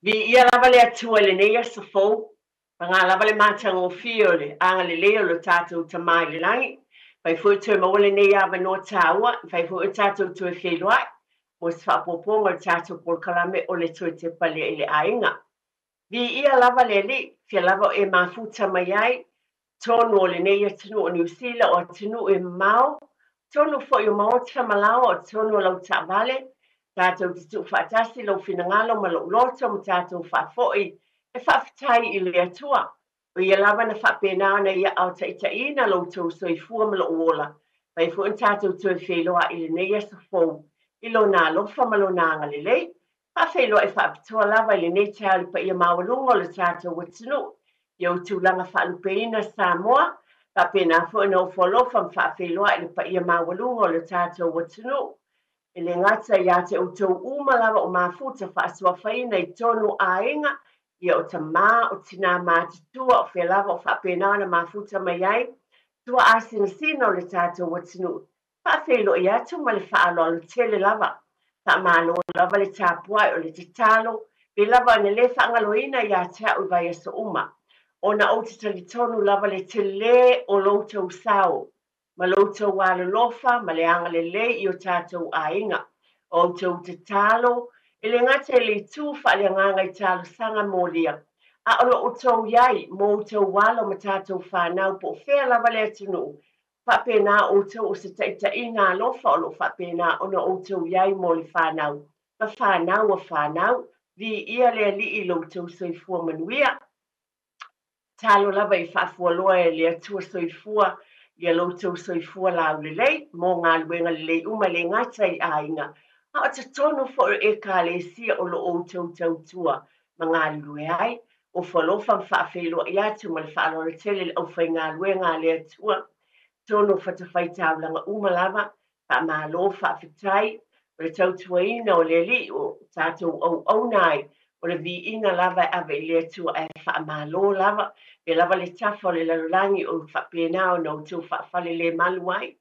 Viia lava le Atua i lenei aso fou, paga lava le matagofie o le agalelei o lo tatou Tama i le lagi. Fai foi toe maua lenei avanoa taua, fai foi o tatou toe feiloai mo se faaopoopoga o le tatou polokalame o le Toe Tepa lea i le Aiga. Viia lava le Alii, fia lava o e mafuta mai ai, tonu o lenei atunuu o Niu Sila, o atunuu e mamao, tonu foi o maota ma laoa, o tonu o lau taavale, tatou te tuufaatasi lou finagalo ma lou loto ma tatou faafoi e faafetai i le Atua. O ia lava na faapena ona ia aotaitaiina lo outou soifua ma lou ola, fai foi ona tatou toe feiloai i lenei aso fou i lona alofa ma lona agalelei. Faafeiloai faapitoa lava i lenei taeao i le paia maualuga o le tatou atunuu i ou tulaga faalupeina Samoa, faapena foi ona ofo alofa ma faafeiloai i le paia maualuga o le tatou atunuu. E le gata ia te outou uma lava o mafuta faasuafaina i totonu o aiga, ia o tamā, o tinā matutua, o fea lava o faapena ona mafuta mai ai, tuaasinasina o le tatou atunuu, faafeiloai atu ma le faaaloalo tele lava. Faamalo lava le tapuai, o le tatalo, pei lava ona le faagaloina ia te au i vaiaso uma, ona ou te talitonu lava le tele o lo outou sao ma lo outou alolofa ma le agalelei i o tatou aiga. O outou tatalo, e le gata i le itu faaleagaga i talosaga molia, a o lo outou i ai mo outou alo ma tatou fanau po o fea lava le atunuu, faapena outou o se taitaiga alofa o lo o faapena ona outou i ai mo le fanau ma fanau a fanau. Viia le Alii i lo outou soifua manuia. Talo lava i faafualoa e le Atua soifua ia lo outou soifua laulelei mo galuega lelei uma e le gata i aiga, a o totonu foi o ekalesia o lo o outou tautua ma galulue ai. Ofo alofa ma faafeiloai atu ma le faaaloalo tele i le aufaigaluega a le Atua, totonu o fatafaitaulaga uma lava. Faamalo, faafetai o le tautuaina o le Alii o tatou auauna ai, o le viiga lava e ave i le Atua, ae faamalo lava pe lava le tafa o le lalolagi o faapena ona outou faafalelemalu ai,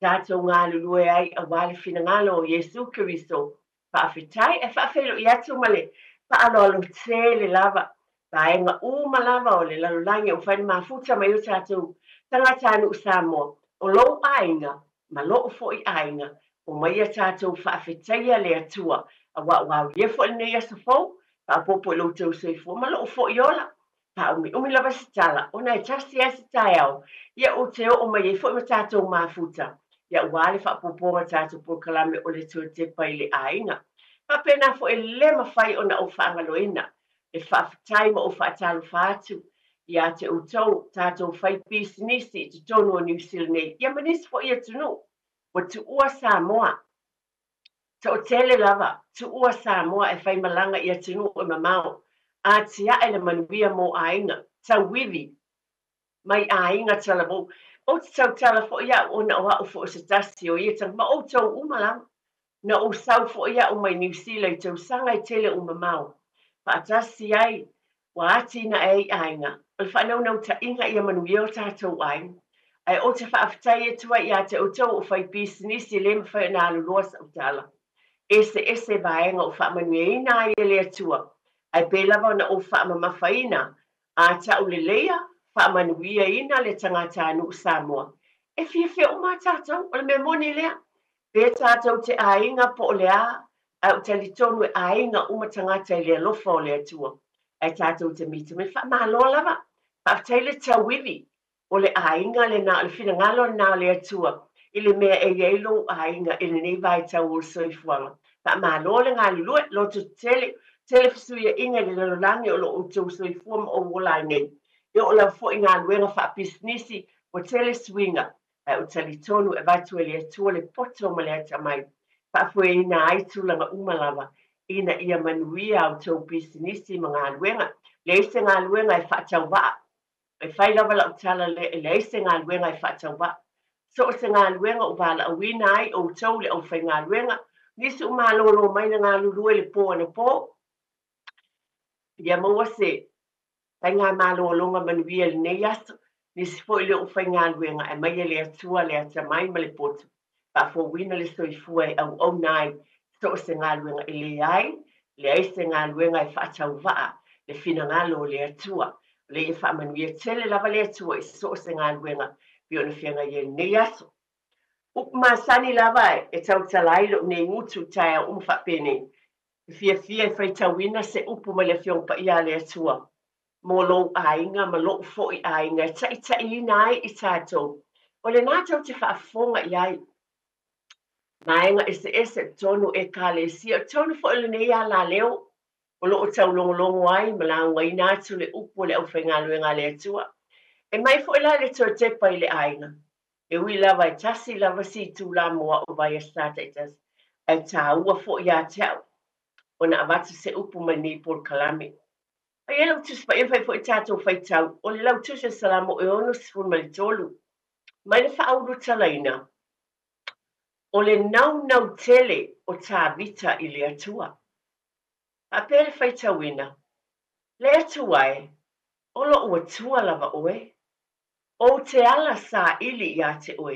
tatou galulue ai aua le finagalo o Iesu Keriso. Faafetai, ae faafeiloai atu ma le faaaloalo tele lava vaega uma lava o le lalolagi o mafai ona mafuta mai o tatou tagatanuu Samoa, o lou aiga ma lou foi aiga, o mai ia tatou faafetaia le Atua, aua ua aulia foi lenei aso fou, faaopoopo i lo outou soifua ma lou foi ola. Faaumiumi lava se tala, ona e tasi lava se taeao, ia ou te oo mai ai foi ma tatou mafuta, ia aua le faaopoopoga o tatou polokalame o le Toe Tepa i le Aiga. Faapena foi e le mafai ona ou faagaloina e faafetai ma ou faatalofa atu ia te outou, tatou fai pisinisi i totonu o Niu Sila nei, ia ma nisi foi atunuu ua tuua Samoa. Toatele lava, tuua Samoa e faimalaga i atunuu e mamao, atiae le manuia mo aiga, tauivi mai aiga talavou. Ou te tautala foi au ona o au foi o se tasi o ia tagata, ma outou uma lava. Na ou sau foi au mai Niu Sila i tausaga e tele ua mamao. Faatasi ai, ua atinae ai aiga, o le faanaunautaiga ia manuia o tatou aiga. Ae ou te faafetai atu ai ia te outou o fai pisinisi e le mafai ona aluloa sau tala. Eseese vaega o faamanuiaina ai e le Atua, ae pei lava ona ou faamamafaina a tauleleia, faamanuiaina le tagatanuu Samoa. E fiafia uma tatou, o le mea moni lea. Pe tatou te aiga po o le a, ae ou talitonu e aiga uma tagata i le alofa o le Atua. Ae tatou te mitamita, faamalo lava, faafetai le tauivi o le aiga lena, o le finagalo lena o le Atua i le mea e i ai lou aiga i lenei vaitau o le soifuaga. Faamalo le galulue, loto tele, tele fesuiaiga i le lalolagi o lo o outou soifua ma ou ola ai nei. E oo lava foi i galuega faapisinisi, ua tele suiga, ae ou talitonu e avatu e le Atua le poto ma le atamai, faafoeina ai tulaga uma lava, ina ia manuia a outou pisinisi ma galuega. Leai se galuega e faatauvaa. E fai lava lau tala lea, e leai se galuega e faatauvaa. So o se galuega ua valaauina ai outou le aufaigaluega, nisi ua malolo mai na galulue le po anapo, ia maua se faigamalologa manuia i lenei aso, nisi foi lea ua faigaluega, aumai e le Atua le atamai ma le poto, faafouina le soifua e auauna ai so o se galuega. E leai Leai se galuega e faatauvaa le finagalo o le Atua. O lea ia faamanuia tele lava le Atua i so o se galuega pei ona feagai ai i lenei aso. Upu masani lava e tautala ai lou nei gutu i taeao uma faapenei, e fiafia e faitauina se upu mai le Afioga Paia a le Atua mo lou aiga ma lou foi aiga e taitaiina ai i tatou. O lena tou te faafofoga i ai vaega eseese i totonu o Ekalesia, o totonu foi o lenei alaleo o lo o taulogologo ai ma laugaina atu le upu o le aufaigaluega a le Atua. E mai foi la le toe tepa i le aiga, e ui lava e tasi lava si itula mo a'u vaiaso sa taitasi, ae taua foi ia te a'u ona avatu se upu mai lenei polokalame. Fai ai lau Tusi Paia, fai foi tatou faitau, o le lau Tusi o Salamo e 63, mai le faaulutalaina, o le naunau tele o Tavita i le Atua. Faapea le faitauina, Le Atua e, o lo'u Atua lava oe, ou te ala saili iā te oe,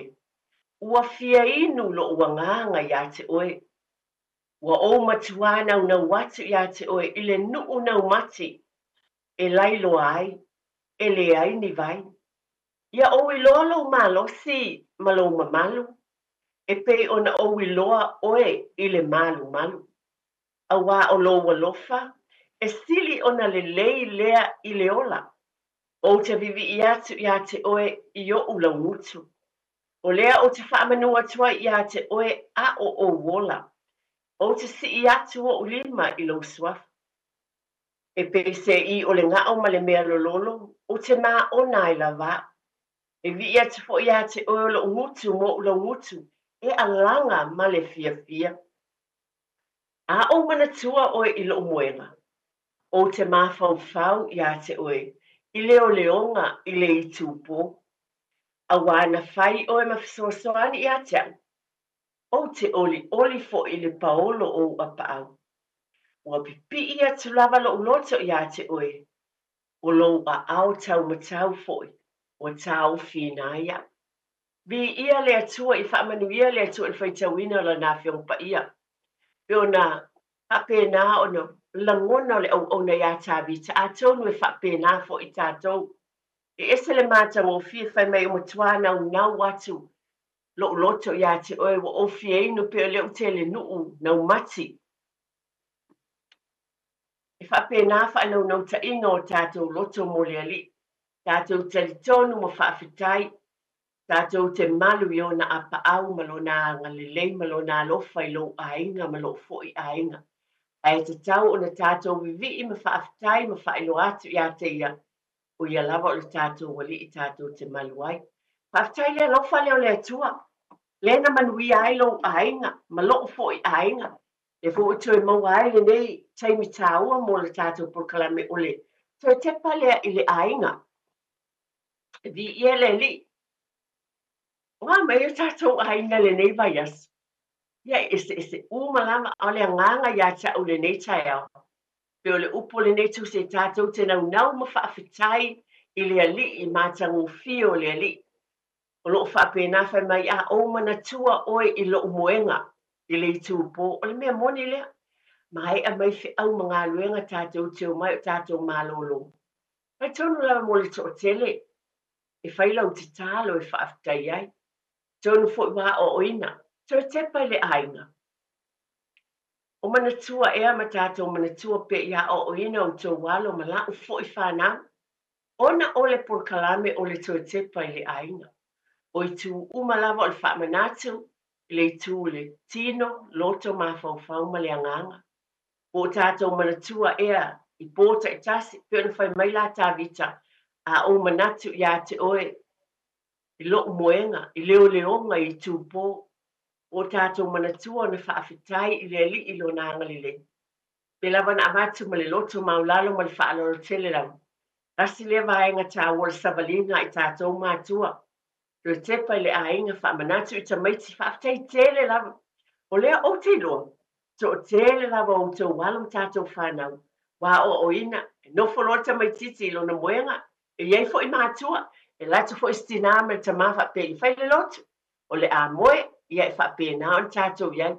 ua fia inu lo'u agaga iā te oe, ua ou matuā naunau atu iā te oe i le nu'u naumati e lailoa ai, e leai ni vai. Ia ou iloa lou malosi ma lou mamalu, e pei ona ou iloa oe i le malumalu. Auā o lou alofa, e sili ona lelei lea i le ola. Ou te vivii atu iā te oe i oʻu laugutu. O lea ou te faamanu atu ai iā te oe a o ou ola. Ou te sii atu oʻu lima i lou suafa. E pei se i o le gao ma le mea lololo, ou te maona ai lava a'u. E vivii atu foi iā te oe o lo'u gutu ma oʻu laugutu, e alaga ma le fiafia. A ou manatua oe i lo'u moega, ou te mafaufau iā te oe i leoleoga i le itupo. Auā na fai oe ma fesoasoani iā te a'u, ou te olioli foi i le paolo o ou apaau. Ua pipii atu lava lo'u loto iā te oe, o lou aao taumatau foi ua taofiina ai a'u. Viia le Atua i faamanuia le Atua i le faitauina o Lana Afioga Paia. Pei ona faapena ona lagona o le auauna iā Tavita, atonu e faapena foi tatou. E ese le matagofie fai mai ua matua naunau atu lo'u loto iā te oe, ua ou fia inu pei o lea ou te le nu'u naumati. E faapena faanaunautaiga o tatou loto mo le Alii. Tatou talitonu ma faafetai, tatou te malu i ona apaau ma lona agalelei ma lona alofa i lou aiga ma lou foi aiga. Ae tatau ona tatou vivii ma faafetai ma faailoa atu iā te ia, o ia lava o le tatou Alii tatou te malu ai. Faafetai le alofa lea o le Atua, lea na manuia ai lou aiga ma lou foi aiga. Lea foi ua toe maua ai lenei taimi taua mo le tatou polokalame o le toe tepa lea i le aiga. E viia le Alii. O a mai o tatou aiga lenei vaiaso? Ia e eseese uma lava, a o le agaga iā te a'u lenei taeao, pei o le upu o lenei tusi e tatou te naunau ma faafetai i le Alii matagofie o le Alii. O lo o faapena fai mai, A ou manatua oe i lo'u moega i le itupo, o le mea moni lea. Maea mai feau ma galuega tatou te omai o tatou malōlō. Fai tonu lava mo le toatele e fai lau tatalo e faafetai ai. Tonu foi ua aoaoina, toe tepa i le aiga. O manatua ea ma tatou manatua pea i aoaoina outou alo ma la'u foi fanau, ona o le polokalame o le toe tepa i le aiga. O itu uma lava o le faamanatu i le itu o le tino, loto, mafaufau ma le agaga. Po o tatou manatua ea i pō taitasi, pei ona fai mai la Tavita, A ou manatu iā te oe i lo'u moega, i leoleoga i itupo, ua tatou manatua ona faafetai i le Alii i Lona agalelei. Pei lava ona avatu ma le loto maulalo ma le faaaloalo tele lava. Tasi lea vaega taua o le savaliga a i tatou matua. Toe tepa i le aiga, faamanatu i tamaiti, faafetai tele lava. O lea ou te iloa, toatele lava o outou alo ma tatou fanau ua aoaoina, e nofo loa le tamaitiiti i lona moega, E i ai foi matua, e alu atu foi si tinā ma le tamā faapea ia fai le lotu, o le a moe, ia e faapena ona tatou i ai.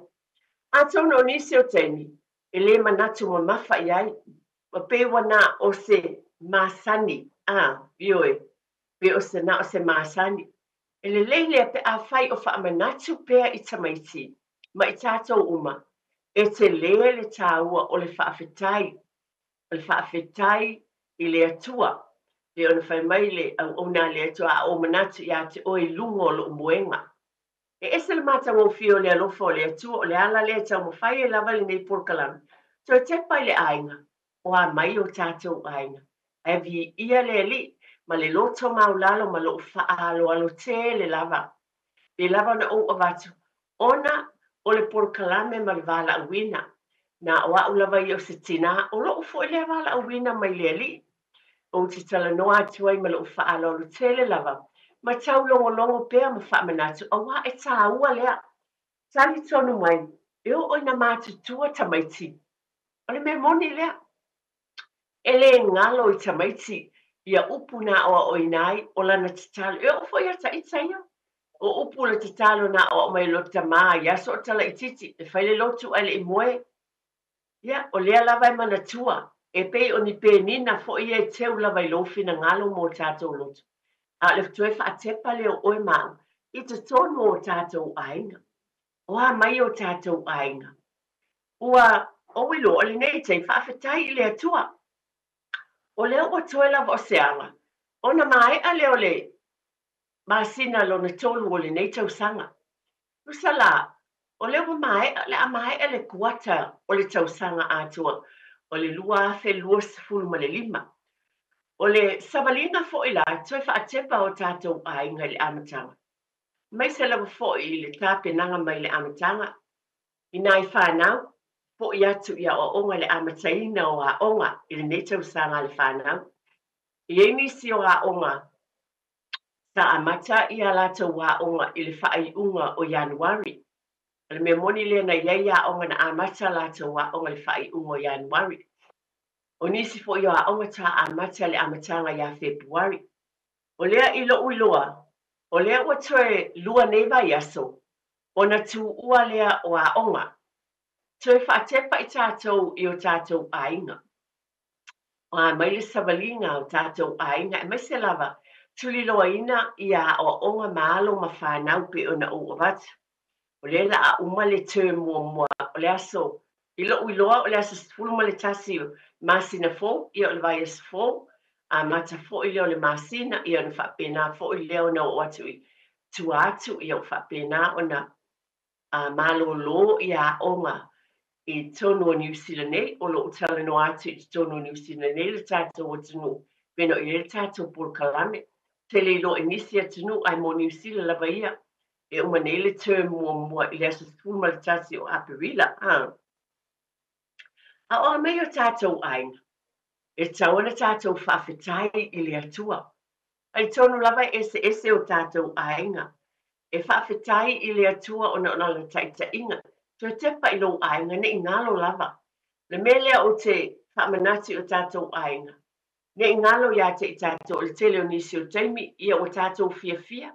Atonu o nisi o taimi, E le manatu mamafa i ai, ma pei ua na o se masani, a, ioe, pei o se na o se masani. E lelei lea pe afai o faamanatu pea i tamaiti ma i tatou uma, e tele le taua o le faafetai, o le faafetai i le Atua. Pei ona fai mai le auauna a le Atua, A ou manatu ia te oe i luga o lou moega. E ese le matagofie o le alofa o le Atua, o le ala lea e taumafai ai lava lenei polokalame, toe tepa i le aiga, o a mai o tatou aiga. Ae viia le Alii ma le loto maulalo ma lou faaaloalo tele lava. Pei lava ona ou avatu, ona o le polokalame ma le valaauina, na o au lava ia o se tinā, o lou foi lea valaauina mai le Alii. Ou te talanoa atu ai ma lou faaaloalo tele lava, ma taulogologo pea ma faamanatu, auā e tāua lea. Talitonu mai, e oo ina matutua tamaiti. O le mea moni lea. E le galo i tamaiti ia upu na aoaoina ai o lana tatalo. E oo foi ia ita ia. O upu o le tatalo na aoao mai e lota tamā i aso o talaititi, e fai le lotu ae le i moe. Ia, o lea lava e manatua, e pei o ni penina foi ia e teu lava i lou finagalo mo tatou lotu, a o le toe faatepa lea o oe ma au i totonu o tatou aiga. O a mai o tatou aiga? Ua ou iloa o lenei taimi, faafetai i le Atua. O lea ua toe lava o se aga, ona maea lea o le masina lona tolu o lenei tausaga. Tusa la, o lea ua maea, o le a maea le kuata o le tausaga atoa o le 2025. O le savaliga foi la, toe faatepa o tatou aiga i le amataga, aemaise lava foi i le tapenaga mai le amataga, i nai fanau, foi atu i aoaoga i le amataina o aoga i lenei tausaga a le fanau. E i ai nisi o aoga sa amata i a latou aoga i le faaiuga o Ianuari. O le mea moni lea na i ai aoga na amata a latou aoga i le faaiuga o Ianuari. O nisi foi o aoga sa amata i le amataga ia Fepuari. O lea i lou iloa, o lea ua toe lua nei vaiaso ona tuua lea o aoga. Toe faatepa i tatou i o tatou aiga. A mai le savaliga o tatou aiga, aemaise lava tuliloaina ia aoaoga ma alo ma fanau pei ona ou avatu. O lea la a uma le term muamua o le aso, i lou iloa o le aso 11 masina fou, ia o le vaiaso fou, amata foi lea o le masina, ia ona faapena foi lea ona oo atu i tua atu, ia ua faapena ona a malōlō ia aoga i totonu o Niu Sila nei, o lo o talanoa atu i totonu o Niu Sila nei le tatou atunuu, pei ona i ai le tatou polokalame. Ou te le iloa i nisi atunuu, ae mo Niu Sila lava ia, e uma nei le term muamua i le aso 11 o Aperila. A, a o a mai o tatou aiga, e tatau ona tatou faafetai i le Atua. Talitonu lava e eseese o tatou aiga. E faafetai i le Atua ona o lana taitaiga. Toe tepa i lou aiga, ne i galo lava. O le mea lea ou te faamanatu i o tatou aiga, ne i galo ia te i tatou o le tele o nisi o taimi, ia ua tatou fiafia,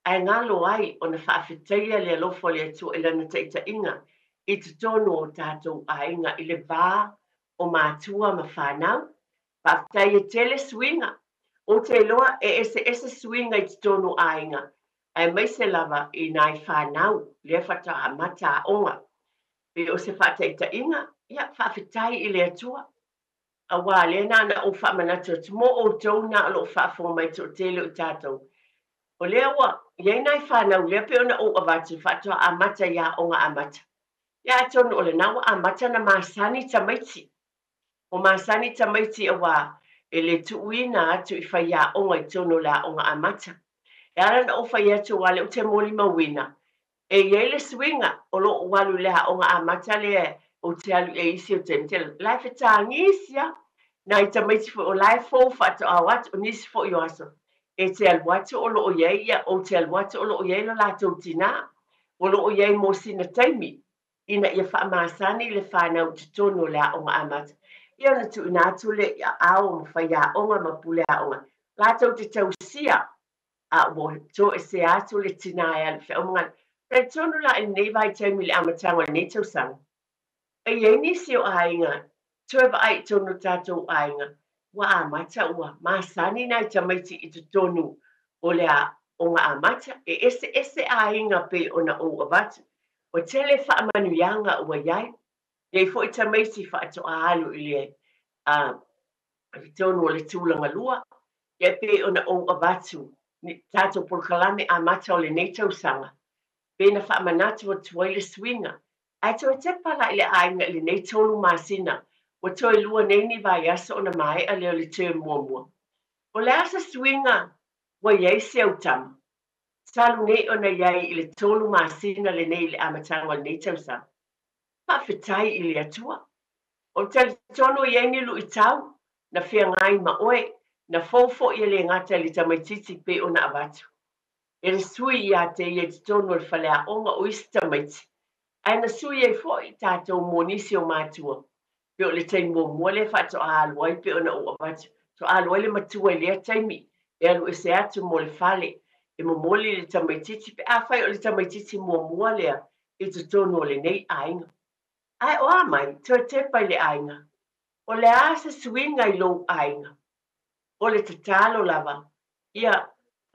ae galo ai ona faafetaia le alofa o le Atua i lana taitaiga i totonu o tatou aiga i le va o matua ma fanau. Faafetai e tele suiga. Ou te iloa e eseese suiga i totonu o aiga, aemaise lava i nai fanau lea faatoa amata aoga. Pei o se faataitaiga, ia, faafetai i le Atua. Aua lea na ona ou faamanatu atu mo outou na o lo o faafofoga mai toatele o i tatou. O lea ua i ai nai fanau lea pei ona ou avatu faatoa amata i aoga amata. Ia atonu o lena ua amata ona masani tamaiti. Ua masani tamaiti auā e le tuuina atu i faiaoga i totonu o le aoga amata. E ala ona ou fai atu auā lea ou te molimauina, e i ai le suiga o lo o alu i le aoga amata lea ou te alu i ai isi o taimi tele, la e fetagisi lava nai tamaiti foi o la e fou faatoa o atu, o nisi foi o aso e te alu atu o lo o i ai ia, ou te alu atu o lo o i ai lo latou tinā, o lo o i ai mo sina taimi. ina ia faamasani le fanau i totonu o le aoga amata, ia ona tuuina atu lea i aao ma faiaoga ma pule aoga latou te tausia, a ua toesea atu le tinā e alu i feau ma galuega. Talitonu la i lenei vaitaimi i le amataga o lenei tausaga, E i ai nisi o aiga, toe vaai i totonu o tatou aiga, ua amata ua masani nai tamaiti i totonu o le aoga amata. E eseese aiga pei ona ou avatu. Ua tele faamanuiaga ua i ai. E i ai foi tamaiti faatoa alu i le totonu o le tulagalua, ia pei ona ou avatu ni tatou polokalame amata o lenei tausaga, pei na faamanatu atu ai le suiga. Ae toe tepa la i le aiga i lenei 3 masina, ua toe 2 nei ni vaiaso ona maea lea o le term muamua. O le a se suiga ua i ai si au tama? Talu nei ona i ai i le 3 masina lenei i le amataga o lenei tausaga. Faafetai i le Atua. Ou te talitonu e i ai ni luitau na feagai ma oe, na fou foi e le gata i le tamaitiiti pei ona avatu e le sui ia te ia i totonu o le faleaoga o isi tamaiti, ae na sui ai foi tatou mo nisi o matua. Pei o le taimi muamua lea faatoa alu ai pei ona ou avatu, faatoa alu ai le matua i lea taimi e alu ese atu mo le fale e momoli le tamaitiiti pe afai o le tamaitiiti muamua lea i totonu o lenei aiga. Ae o a mai, toe tepa i le aiga. O le a se suiga i lou aiga? O le tatalo lava, ia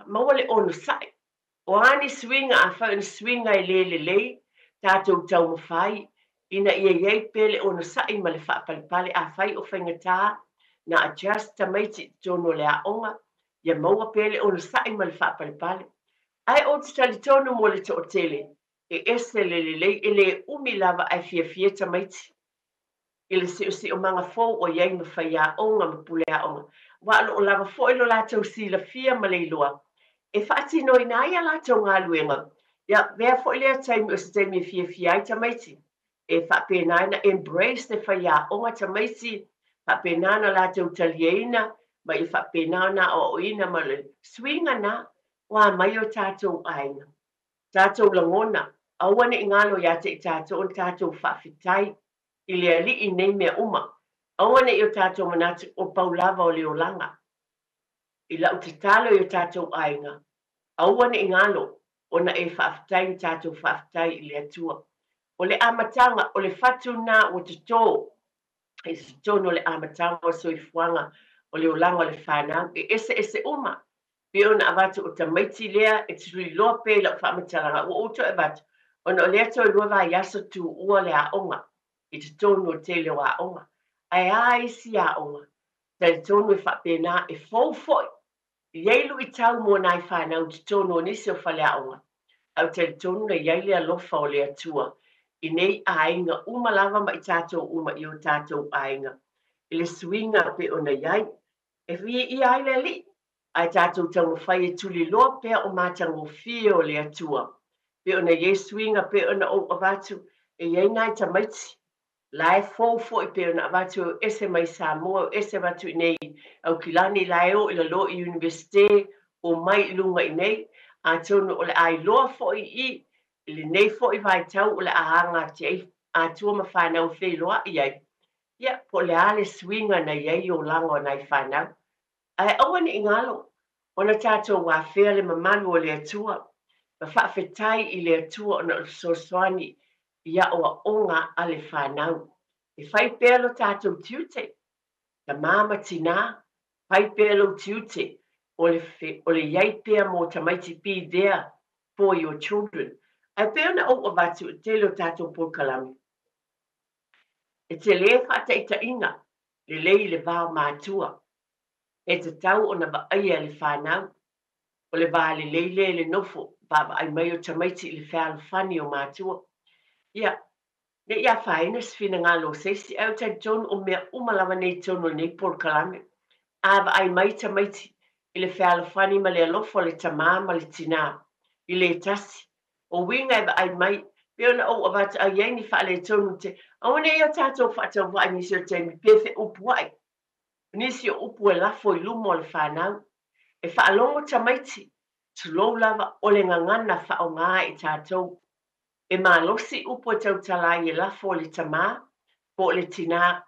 maua le onosai. O a ni suiga, afai o ni suiga e le lelei, tatou taumafai ina ia i ai pea le onosai ma le faapalepale. Afai o faigata na adjust tamaiti i totonu o le aoga, ia maua pea le onosai ma le faapalepale. Ae ou te talitonu mo le toatele, e ese le lelei, e le umi lava ae fiafia tamaiti i le siosiomaga fou o i ai ma faiaoga ma puleaoga. Aua o lo o lava foi lo latou silafia ma le iloa e faatinoina ai a latou galuega. Ia, avea foi lea taimi o se taimi e fiafia ai tamaiti, e faapena ai na embrace le faiaoga tamaiti, faapena ona latou taliaina, ma ia faapena ona aoaoina ma le suiga na ua mai o tatou aiga. Tatou lagona, aua ne i galo ia te i tatou ona tatou faafetai i le Alii nei mea uma. Aua ne i o tatou manatu o pau lava o le olaga. I lau tatalo i o tatou aiga, aua ne i galo ona e faafetai ma tatou faafetai i le Atua. O le amataga, o le fatu lena ua toto i totonu o le amataga o le soifuaga o le olaga o le fanau, e eseese uma. Pei ona avatu o tamaiti lea e tuliloa pea i lau faamatalaga, ua ou toe avatu, ona o lea toe 2 vaiaso tuua le aoga i totonu o le tele o aoga. Ae a isi aoga, talitonu e faapena e fou foi. E i ai luitau mo nai fanau i totonu o nisi o faleaoga, ae ou talitonu na i ai le alofa o le Atua i nei aiga uma lava ma i tatou uma i o tatou aiga, i le suiga pei ona i ai. E viia ai le Alii, ae tatou taumafai e tuliloa pea o matagofie o le Atua. Pei ona i ai suiga, pei ona ou avatu, e i ai nai tamaiti la e fou foi pei ona avatu e o ese mai Samoa, e o ese avatu i nei Aukilani, la e o i lalo i Universite, o mai i luga i nei, atonu o le a iloa foi i i lenei foi vaitau o le a aga atu ai Atua ma fanau e feiloai ai, ia, po o le a le suiga na i ai i olaga o nai fanau. Ae aua ne i galo, ona tatou afea le mamalu o le Atua, ma faafetai i le Atua ona o le fesoasoani i aoaoga a le fanau. E fai pea lo tatou tiute, tamā ma tinā, fai pea lou tiute o le, o le i ai pea mō tamaiti, be there for your children. Ae pei ona ou avatu i le tele o tatou polokalame, e tele faataitaiga lelei i le va o matua, e tatau ona vaaia e le fanau, o le va lelei lea i le nofo vaavaai mai o tamaiti i le fealofani o matua. Ia, ne i afaina se finagalo o se isi, ae ou te talitonu o mea uma lava nei i totonu o lenei polokalame. A vaai mai tamaiti i le fealofani ma le alofa o le tamā ma le tinā i le tasi, o uiga e vaai mai, pei ona ou avatu ai ai ni faaletonu te, aua ne i o tatou faatauvaa i nisi o taimi pe feupuai. O nisi o upu e lafo i luma o le fanau, e faalogo tamaiti, tulou lava, o le gagana faaaoga e tatou. E malosi upu e tautala ai e lafo e le tamā po o le tinā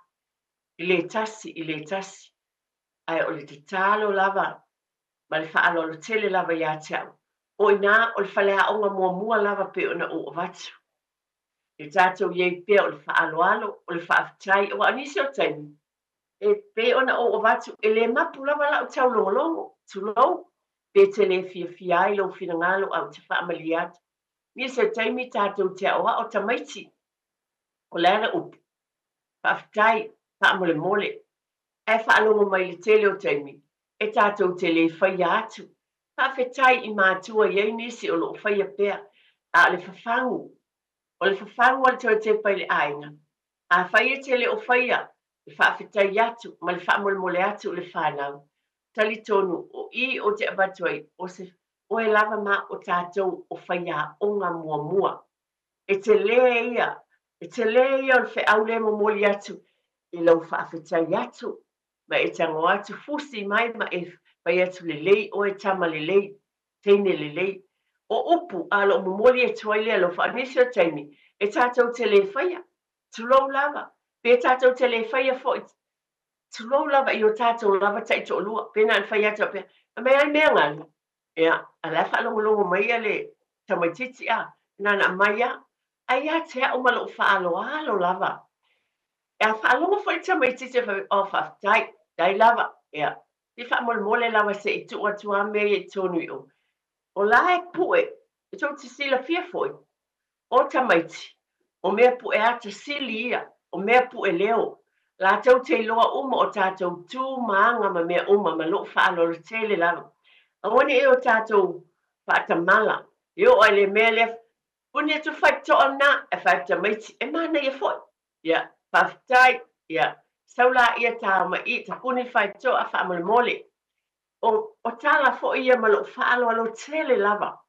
i le tasi i le tasi, ae o le tatalo lava ma le faaaloalo tele lava ia te au, o i inā o le faleaoga muamua lava pei ona ou avatu. I tatou i ai pea o le faaaloalo, o le faafetai, aua o nisi o taimi, e pei ona ou avatu, e le mapu lava lau taulogologo, tulou, pe te le fiafia ai lou finagalo ae ou te faamalie atu. Nisi o taimi tatou te aoao tamaiti, o le a le upu? Faafetai, faamolemole. Ae faalogo mai i le tele o taimi, e tatou te le faia atu. Faafetai i matua e i ai nisi o lo o faia pea, a o le fafagu, o le fafagu a le toe tepa i le aiga. Afai e te le o faia le faafetai atu ma le faamolemole atu i le fanau, talitonu o i ou te avatu ai, o se oe lava ma o tatou o faiaoga muamua. E tele ia, e tele ia o le feau lea e momoli atu i lau faafetai atu, ma e tago atu fusi mai ma e fai atu lelei oe tama lelei, teine lelei. O upu a lo o momoli atu ai le alofa, o nisi o taimi e tatou te le faia, tulou lava, pe tatou te le faia foi, tulou lava i o tatou lava taitoalua, pe na ona fai atu faapea, aumai lava le mea galu. Ia, a la e faalogologo mai ia le tamaitiiti a, na ona aumai lava. Ae ia te au ma lou faaaloalo lava, a faalogo foi le tamaitiiti e fai mai, oh faafetai, faafetai lava, ia, se faamolemole lava se i tuu atu lava mea ia i totonu i o. O la e pue, e tou te silafia foi, o tamaiti, o mea pue ata sili ia, o mea pue leo, latou te iloa uma o tatou tu ma aga ma mea uma ma lou faaaloalo tele lava. Aua ne i o tatou faatamala, e oo lava i le mea lea, puni atu faitotoa lena, ae fai atu tamaiti, e manaia foi. Ia, faafetai, ia, sau laia ta mai i, ta puni faitotoa faamolemole. O, o tala foi ia ma lou faaaloalo tele lava.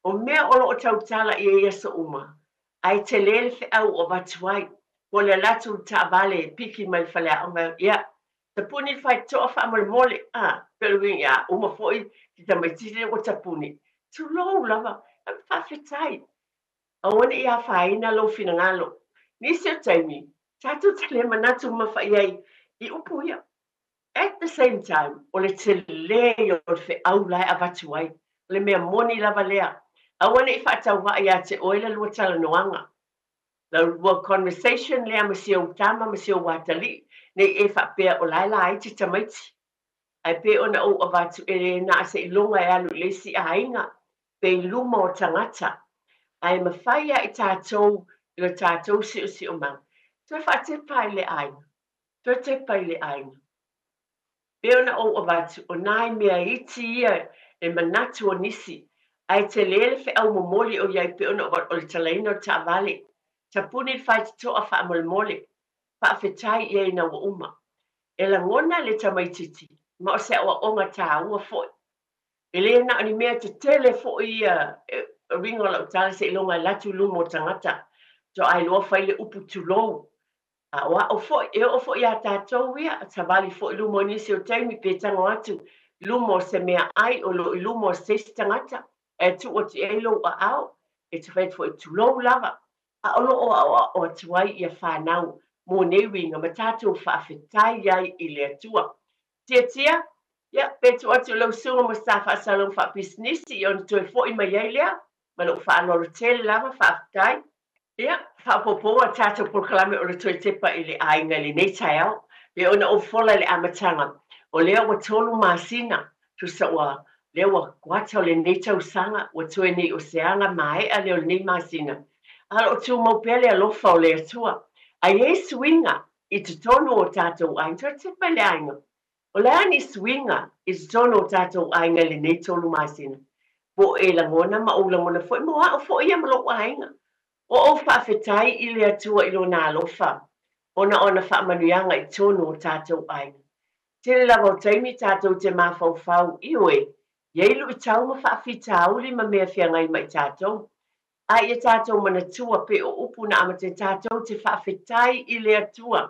O mea o lo o tautala i ai aso uma, ae tele le feau o avatu ai. Po o le alu atu i le taavale e piki mai le faleaoga, ia, tapuni le faitotoa faamolemole, a, pei o le uiga, ia, uma foi si tamaitiiti lea ua tapuni. Tulou lava, faafetai. Aua ne i afaina lou finagalo. Nisi o taimi, tatou te le manatu mamafa i ai i upu ia. At the same time, o le tele ia o le feau la e avatu ai. O le mea moni lava lea. Aua ne i faatauvaa ia te oe la lua talanoaga, la lua conversation lea ma si ou tama ma si ou atalii, ne i e faapea o la e laiti tamaiti. Ae pei ona ou avatu, e le na seiloga e alu i le isi aiga, pe i luma o tagata. Ae mafai lava i tatou i lo tatou siosiomaga, toe faatepa i le aiga. Toe tepa i le aiga. Pei ona ou avatu, o nai mea iti ia e manatu o nisi, ae tele le feau momoli o i ai pei ona o le talaina o le taavale, tapuni le faitotoa faamolemole, faafetai i ai ina ua uma. E lagona le tamaitiiti, ma o se aoaoga taua foi. E le na o ni mea tetele foi ia uiga o lau tala seiloga e alu atu i luma o tagata, faatoa iloa fai le upu tulou. A o au foi, e oo foi iā tatou ia, savali foi i luma o nisi o taimi pe tago atu i luma o se meaai o lo o i luma o se isi tagata, ae tuu atu i ai lou aao, e te fai atu foi, tulou lava. A o lo o aoao atu ai ia fanau mo nei uiga ma tatou faafetai ai i le Atua. Tiatia, ia, pe tuu atu i lau susuga mo se ta faasalalauga faapisinisi, ia ona toe foi mai ai lea, ma lou faaaloalo tele lava, faafetai. Ia, faaopoopo a tatou polokalame o le toe tepa i le aiga i lenei taeao. Pei ona ou fola i le amataga, o lea ua tolu masina, tusa ua lea ua kuata o lenei tausaga, ua toe nei o se aga maea lea o lenei masina. A o lo o tumau pea le alofa o le Atua. A i ai suiga i totonu o tatou aiga, toe tepa i le aiga. O le a ni suiga i totonu o tatou aiga i lenei tolu masina? Po o e lagona ma ou lagona foi mo au foi ia ma lou aiga. O ou faafetai i le Atua i Lona alofa ona o ana faamanuiaga i totonu o tatou aiga. Tele lava o taimi tatou te mafaufau, ioe, i ai luitau ma faafitauli ma mea feagai ma i tatou. A ia tatou manatua pei o upu na amata ai tatou te faafetai i le Atua.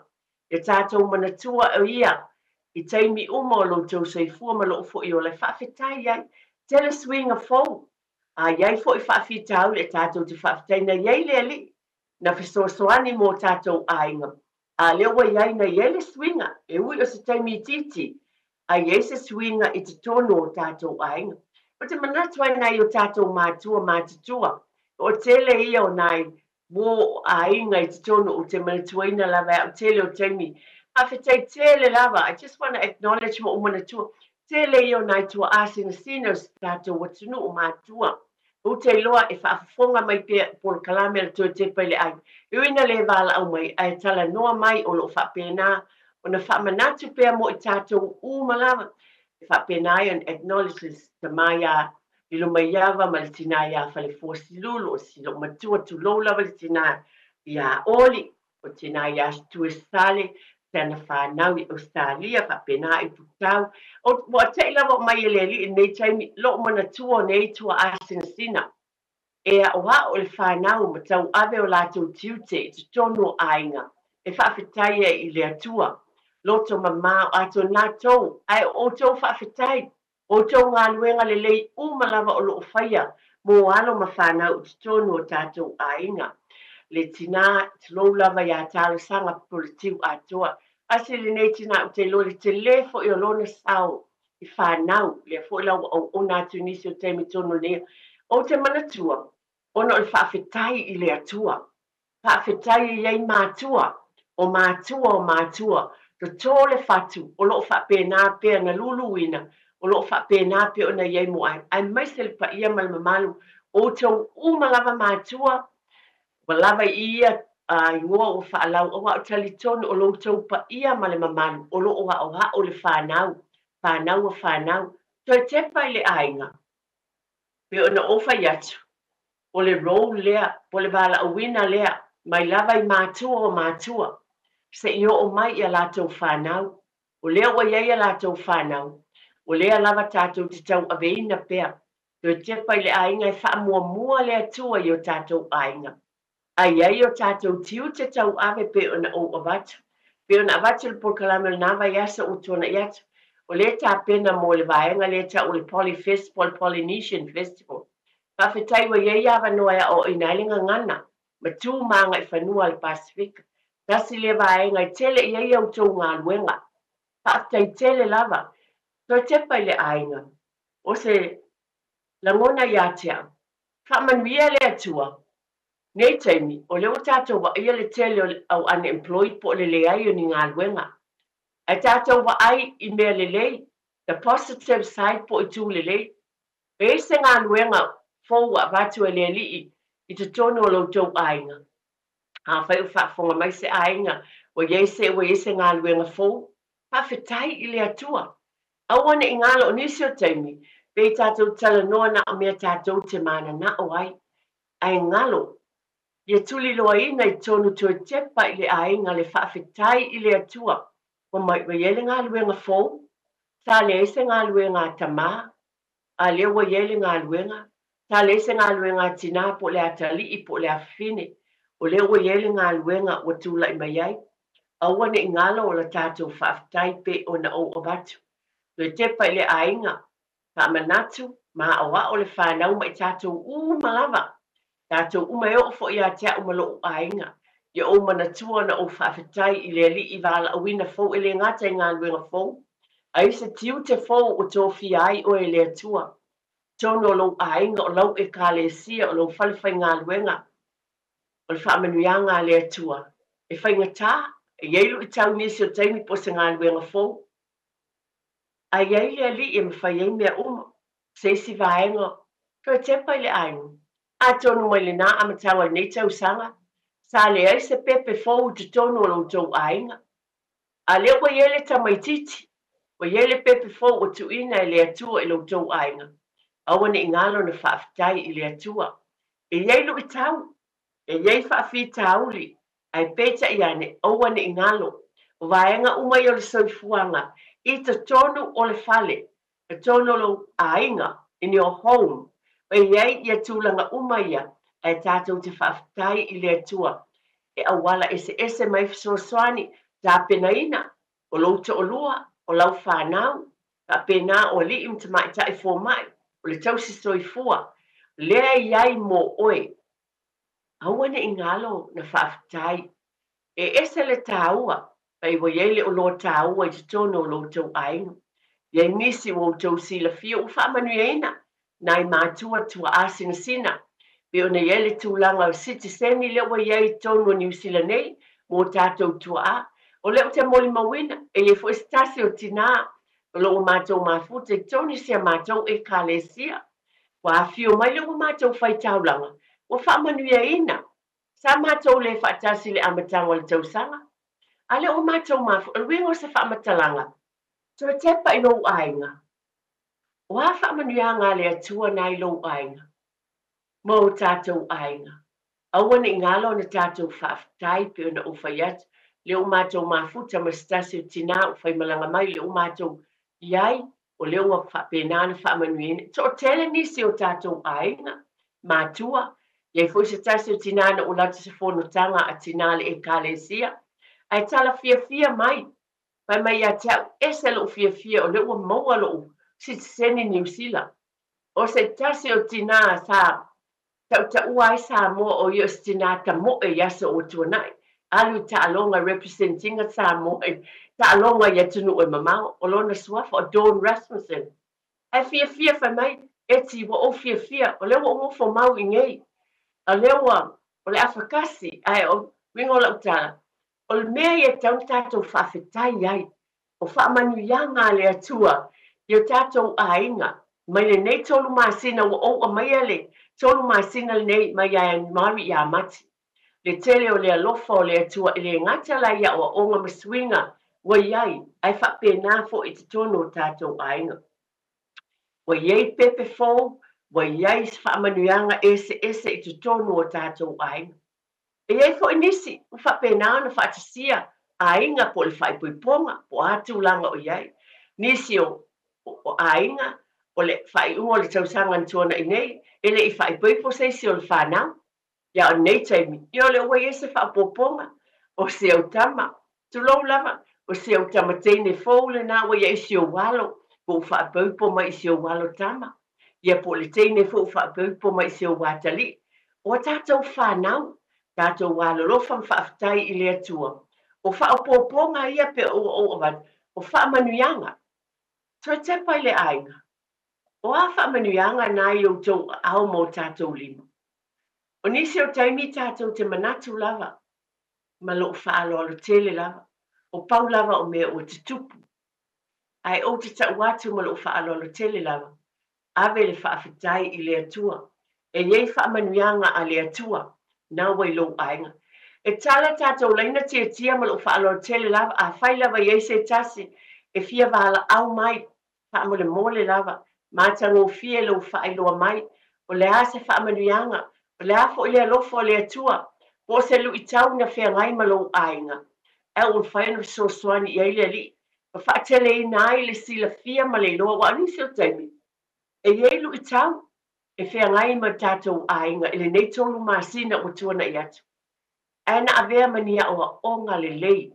Ia tatou manatua o Ia i taimi uma o lo outou soifua ma lou foi ola e faafetai ai. Tele suiga fou, a i ai foi faafitauli e tatou te faafetai na i ai le Alii na fesoasoani mo tatou aiga. A lea ua i ai na i ai le suiga, e ui o se taimi itiiti, a i ai se suiga i totonu o tatou aiga. Ou te manatu ai nai o tatou matua matutua, o tele ia o nai Mo aiga i totonu ou te manatuaina lava e au tele o taimi. Faafetai tele lava. I just want to acknowledge ma ou manatua. Tele ia o nai tuaa sinasina o si tatou atunuu matua. Ou te iloa e faafofoga mai pea i polokalame a le Toe Tepa i le Aiga. E ui ina le valaau mai, ae talanoa mai o lo o faapena ona faamanatu pea mo i tatou uma lava. E faapena ai ona acknowledge le tama ia Lilomaiava ma le tina ia Falefuasilulu, o si loomatua, tulou lava le tina ia Oli, o tina ia Tuesale, se ana fanau i Ausetalia, faapena i Putau. O, ua te'i lava o mai e le alii i lenei taimi, lou manatua o nei tuaa sinasina, e aʻoaʻo i le fanau ma tauave o latou tiute i totonu o aiga, e faafetai ai i le Atua. Loto mamao, atonu latou, ae o outou faafetai, outou galuega lelei uma lava o loo faia mo alo ma fanau i totonu o tatou aiga. Le tina, tulou lava ia Talosaga Polotiu atoa. Asi lenei tina ou te iloa le tele foi o lona sao i fanau, lea foi la ua auauna atu i nisi o taimi tonu nei. Ou te manatua, ona o le faafetai i le Atua. Faafetai e i ai matua, o matua o matua, toto le fatu, o loo faapena pea na luluina, o loo faapena pea ona i ai mo aiga, aemaise le paia ma le mamalu o outou uma lava matua, ua lava i ia igoa ua faalau, aua ou te talitonu o lo outou paia ma le mamalu o loo aoao le fanau, fanau a fanau. Toe tepa i le aiga, pe ona ou fai atu, o le role lea, po o le valaauina lea, mai lava i matua o matua, seia oo mai i a latou fanau. O lea ua i ai a latou fanau, o lea lava tatou te tauaveina pea. Toe tepa i le aiga e faamuamua le Atua i o tatou aiga. A i ai o tatou tiute tauave pe ona ou avatu. Pe ona avatu le polokalame o lena vaiaso ua tuanai atu. O lea tapena mo le vaega lea tau o le Polyfest po o le Polynesian Festival. Faafetai ua i ai avanoa e aoaoina ai le gagana ma tu ma agaifanua a le Pasefika. Tasi lea vaega e tele i ai a outou galuega. Faafetai tele lava. Toe tepa i le aiga. O se lagona ia te au. Faamanuia le Atua. Nei taimi, o lea ua tatou vaaia le tele o le au unemployed po o le leai o ni galuega. Ae tatou vaai i mea lelei, the positive side po o itu lelei. E i ai se galuega fou ua avatu e le Alii i totonu o lo outou aiga? Afai o faafofoga mai se aiga ua i ai se ua i ai se galuega fou, faafetai i le Atua. Aua ne i galo o nisi o taimi, pei tatou talanoa na o mea tatou te mananao ai. Ae galo, ia tuliloaina i totonu toe tepa i le aiga le faafetai i le Atua ua mai ua i ai le galuega fou, sa leai se galuega a tamā, a lea ua i ai le galuega, sa leai se galuega a tinā po o le atalii po o le afafine, o lea ua i ai le galuega ua tulai mai ai. Aua ne i galo o la tatou faafetai pe ona ou avatu. Toe tepa i le aiga, faamanatu ma aoao le fanau ma i tatou uma lava. Tatou uma e oo foi ia te au ma lou aiga. Ia ou manatua ona ou faafetai i le Alii valaauina fou e le gata i galuega fou, a i se tiute fou ua tofia ai oe e le Atua. Totonu o lou aiga, o lau Ekalesia, o lou fale faigaluega, o le faamanuiaga a le Atua. E faigata, e i ai luitau i nisi o taimi po o se galuega fou, ae i ai le Alii e mafai ai mea uma. Se isi vaega, toe tepa i le aiga. Atonu mai lena amataga o lenei tausaga, sa leai se pepe fou i totonu o lo outou aiga. A lea ua i ai le tamaitiiti, ua i ai le pepe fou ua tuuina e le Atua i lo outou aiga. Aua ne i galo na faafetai i le Atua. E i ai luitau, e i ai faafitauli, ae peitai ane, aua ne i galo. O vaega uma ia o le soifuaga i totonu o le fale, totonu o lou aiga, in your home, e i ai ia tulaga uma ia, ae tatou te faafetai i le Atua e auala eseese mai fesoasoani tapenaina o lou toalua, o lau fanau, faapena o alii ma tamaitai fomai, o le tausi soifua, lea e i ai mo oe. Aua ne i galo na faafetai. E ese le taua, pai ua i ai le oloa taua i totonu o lo outou aiga. I ai nisi ua outou silafia ua faamanuiaina nai matua tuaa sinasina. Pei ona i ai le tulaga o sitiseni lea ua i ai i totonu o Niu Sila nei mo tatou tuaa. O lea ou te molimauina, e i ai foi se tasi o tinā o lo o ua matou mafuta i totonu i si a matou Ekalesia. Ua afio mai lea ua matou faitaulaga, ua faamanuiaina. Sa matou le faatasi i le amataga o le tausaga, a lea ua matou mafuta. O le uiga o se faamatalaga, toe tepa i lou aiga. O a faamanuiaga a le Atua na i lou aiga ma o tatou aiga? Aua ne i galo ona tatou faafetai pei ona ou fai atu, lea ua matou mafuta ma se tasi o tinā ua faimalaga mai, lea ua matou i ai, o lea ua faapena ona faamanuiaina. E toatele nisi o tatou aiga, matua, i ai foi se tasi o tinā na ou alu atu i se fonotaga a tinā a le Ekalesia, ae tala fiafia mai, fai mai ia te au, ese lou fiafia o lea ua maua lou sitiseni Niu Sila. O se tasi o tinā sa tautaua ai Samoa o ia o se tinā tamoe i aso ua tuanai, alu i taaloga represent ina Samoa i taaloga i atunuu e mamao, o lona suafa o Dawn Rasmussen. Ae fiafia fai mai, Eti, ua ou fiafia, o lea ua ou nofo mau i nei, o lea ua, o le afakasi, ae o uiga o lau tala, o le mea ia e tatau ona tatou faafetai ai, o faamanuiaga a le Atua i o tatou aiga mai lenei tolu masina ua ou aumaia le tolu masina lenei mai ia Ianuari ia Mati. Le tele o le alofa o le Atua e le gata la i aoaoga ma suiga ua i ai, ae faapena foi i totonu o tatou aiga. Ua i ai pepe fou, ua i ai faamanuiaga eseese i totonu o tatou aiga. E i ai foi nisi ua faapena ona faatasia aiga po o le faaipoipoga po o a tulaga o i ai. Nisi o aiga o le faaiuga o le tausaga na tuanai nei, e le i faaipoipo se isi o le fanau. Ia o lenei taimi, ia o lea ua i ai se faaopoopoga o si au tama, tulou lava, o si au tama teine fou lena ua i ai si ou alo, po ua faaipoipo mai i si ou alo tama. Ia po o le teine foi ua faaipoipo mai i si ou atalii. O a tatou fanau, tatou alolofa ma faafetai i le Atua. O faaopoopoga ia pe ua ou avatu, o faamanuiaga. Toe tepa i le aiga. O a faamanuiaga na i outou aao ma o tatou lima? O nisi o taimi tatou te manatu lava ma lou faaaloalo tele lava, o pau lava o mea ua tutupu. Ae ou te tau atu ma lou faaaloalo tele lava, ave le faafetai i le Atua. E i ai faamanuiaga a le Atua na ua i lou aiga. E tala tatou laina tiatia ma lou faaaloalo tele lava, afai lava e i ai se tasi e fia valaau mai, faamolemole lava, matagofie lou faailoa mai, o le a se faamanuiaga, o le a foi le alofa o le Atua, po o se luitau na feagai ma lou aiga, ae ua mafai ona fesoasoani i ai le Alii, ma faateleina ai le silafia ma le iloa, aua o nisi o taimi, e i ai luitau e feagai ma tatou aiga i lenei tolu masina ua tuanai atu. Ae na avea ma ni aoaoga lelei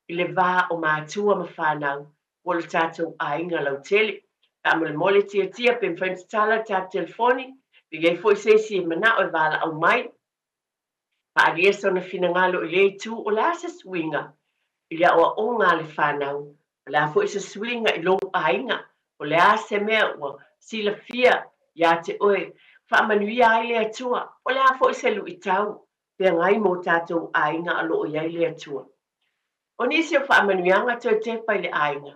i le va o matua ma fanau po o le tatou aiga lautele. Faamolemole tiatia pe mafai ona tatala le tatou telefoni, pe i ai foi se isi e manao e valaau mai, faaalia sona finagalo i lea itu, o le a se suiga i le aoaoga a le fanau, o le a foi se suiga i lou aiga, o le a se mea ua silafia ia te oe, faamanuia ai le Atua, o le a foi se luitau feagai ma o tatou aiga o lo o i ai le Atua. O nisi o faamanuiaga toe tepa i le aiga.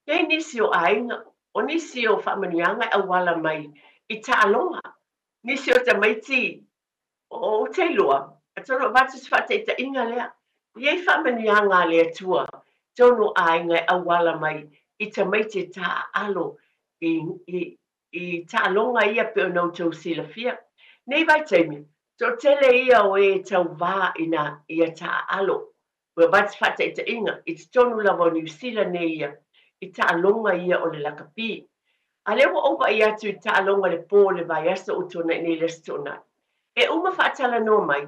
E i ai nisi o aiga, o nisi o faamanuiaga e auala mai i taaloga. Nisi o tamaiti ou te iloa, atonu avatu se faataitaiga lea, e i ai faamanuiaga a le Atua tonu o aiga e auala mai i tamaiti e taaalo i, i, i taaloga ia pei ona outou silafia. Nei vaitaimi, toatele ia o e tauvā ina ia taaalo. Ua avatu faataitaiga, i totonu lava o Niu Sila nei ia, i taaloga ia o le lakapi. A lea ua ou vaai atu i taaloga i le pō o le vaiaso ua tuanai nei le Aso Toonai. E uma faatalanoa mai,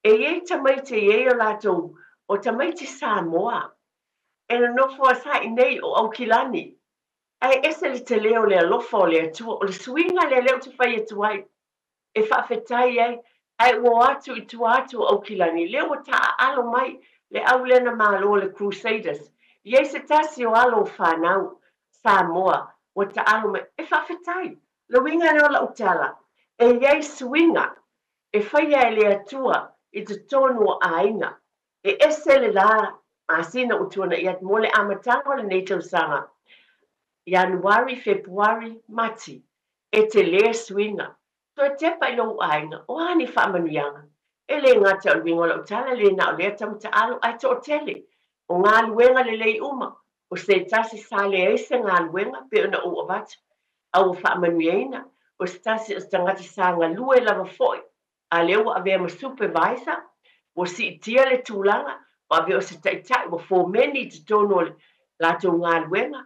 e i ai tamaiti e i ai o latou, o tamaiti Samoa, e nonofo a sa i nei o Aukilani. Ae ese le tele o le alofa o le Atua, o le suiga lea lea ou te fai atu ai, e faafetai ai, ae ua o atu i tua atu o Aukilani, lea ua taaalo mai le au lea na malo le Crusaders, i ai se tasi o alo o fanau Samoa ua taalo mai, e faafetai. Le uiga lea o lau tala, e i ai suiga. e faia e le Atua i totonu o aiga. E ese le la masina ua tuana'i atu mo le amataga o lenei tausaga, Ianuari, Fepuari, Mati, e telē suiga. Toe tepa i lou aiga, o a ni faamanuiaga? E le gata o le uiga o lau tala, e le na o lea tama taalo, ae toatele. O galuega lelei uma, o se tasi sa leai se galuega pei ona ou avatu, a ua faamanuiaina, o se tasi o se tagata sa galue lava foi, a lea ua avea ma supervisor, ua siitia le tulaga, ua avea o se taitai, ua fomeni i totonu o le latou galuega.